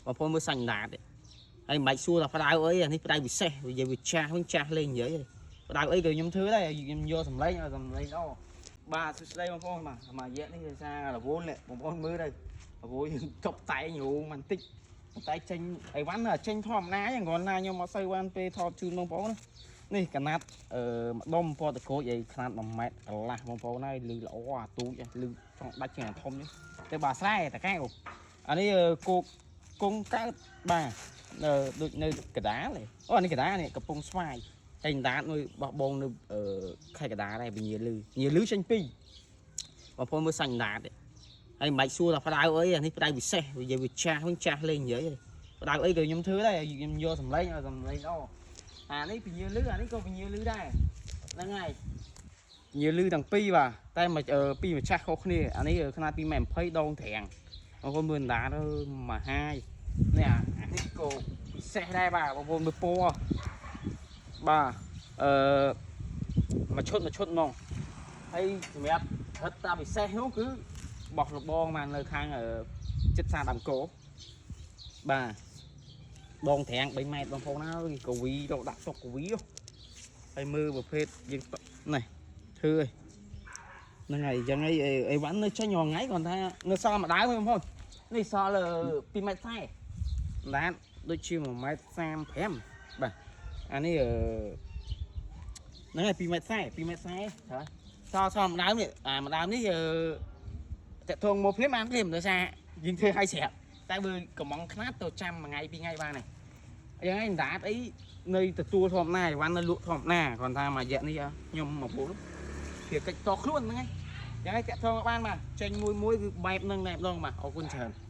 បងប្អូនមើលសាច់ដាតហើយមិនបាច់សួរថាផ្ដៅអីអានេះផ្ដៅពិសេសនិយាយវាចាស់វិញចាស់លេងនិយាយផ្ដៅអីក៏ខ្ញុំធ្វើដែរខ្ញុំយកសម្លេងឲ្យសម្លេងល្អបាទសួស្តីបងប្អូនបាទមួយរយៈនេះគឺសាររវល់នេះបងប្អូនមើលទៅរវល់យើងតបតែងរូងបន្តិចតែចេញអីវ៉ាន់ចេញធម្មតាហ្នឹងគ្រាន់តែខ្ញុំអត់សូវបានពេលថតជូនបងប្អូនណានេះកណាត់អឺម្ដុំពណ៌តកូចអីខ្នាត1ម៉ែត្រកន្លះបងប្អូនហើយលឺល្អអាទូចលឺចង់ដាច់ជាងអាធំនេះទៅបាទស្រែតកែវអានេះគោកគង់កើតបាទនៅដូចនៅកដាលអូអានេះកដាលនេះកំពង់ស្វាយតែដាតមួយបោះបងនៅខេត្តកដាលដែរពញាលឺពញាលឺចេញពីរបងប្អូនមើលសាច់ដាតហើយមិនបាច់សួរថាផ្ដៅអីអានេះផ្ដៅពិសេសនិយាយវាចាស់វិញចាស់លេងនិយាយផ្ដៅអីក៏ខ្ញុំធ្វើដែរខ្ញុំយកសម្លេងឲ្យសម្លេងល្អអានេះពញាលឺអានេះក៏ពញាលឺដែរហ្នឹងហើយពញាលឺទាំងពីរបាទតែមកពីម្ចាស់ខុសគ្នាអានេះខ្នាត2ម៉ែត្រ20ដងត្រាំងបងប្អូនមើលដាតមហាយនេះអានេះក៏ពិសេសដែរបាទបងប្អូនមើលពណ៌បាទអឺមួយឈុតមួយឈុតហ្មងហើយសម្រាប់រត់តាពិសេសនោះគឺបោះលបងមកនៅខាងចិត្តសាដើមកោបាទដងត្រាំង3ម៉ែត្របងប្អូនហើយកវីទៅដាក់តុកកវីហើយមើលប្រភេទយើងនេះធ្វើឯហ្នឹងហើយអញ្ចឹងអីអីវ៉ាន់នៅចេញរាល់ថ្ងៃគាត់ថានៅសល់មួយដើមបងប្អូននេះសល់2ម៉ែត្រ40ដានដូចជា1ម៉ែត្រ35បាទអានេះអឺហ្នឹងហើយ2ម៉ែត្រ40 2ម៉ែត្រ40ត្រូវសល់សល់មួយដើមនេះអាមួយដើមនេះអឺតាក់ទងមកភ្លាមបានភ្លាមដោយសារយើងធ្វើឲ្យស្រាប់តែបើកំងខ្នាតទៅចាំមួយថ្ងៃពីរថ្ងៃបានហើយអញ្ចឹងឯងដាតអីនៅទទួលធម្មតាអីវ៉ាន់នៅលក់ធម្មតាគ្រាន់ថាមួយរយៈនេះខ្ញុំមកពូភាកិច្ចតខ្លួនហ្នឹងឯងយ៉ាងឯងតាក់ទងបានបាទចេញមួយមួយគឺបែបហ្នឹងតែម្ដងបាទអរគុណច្រើន។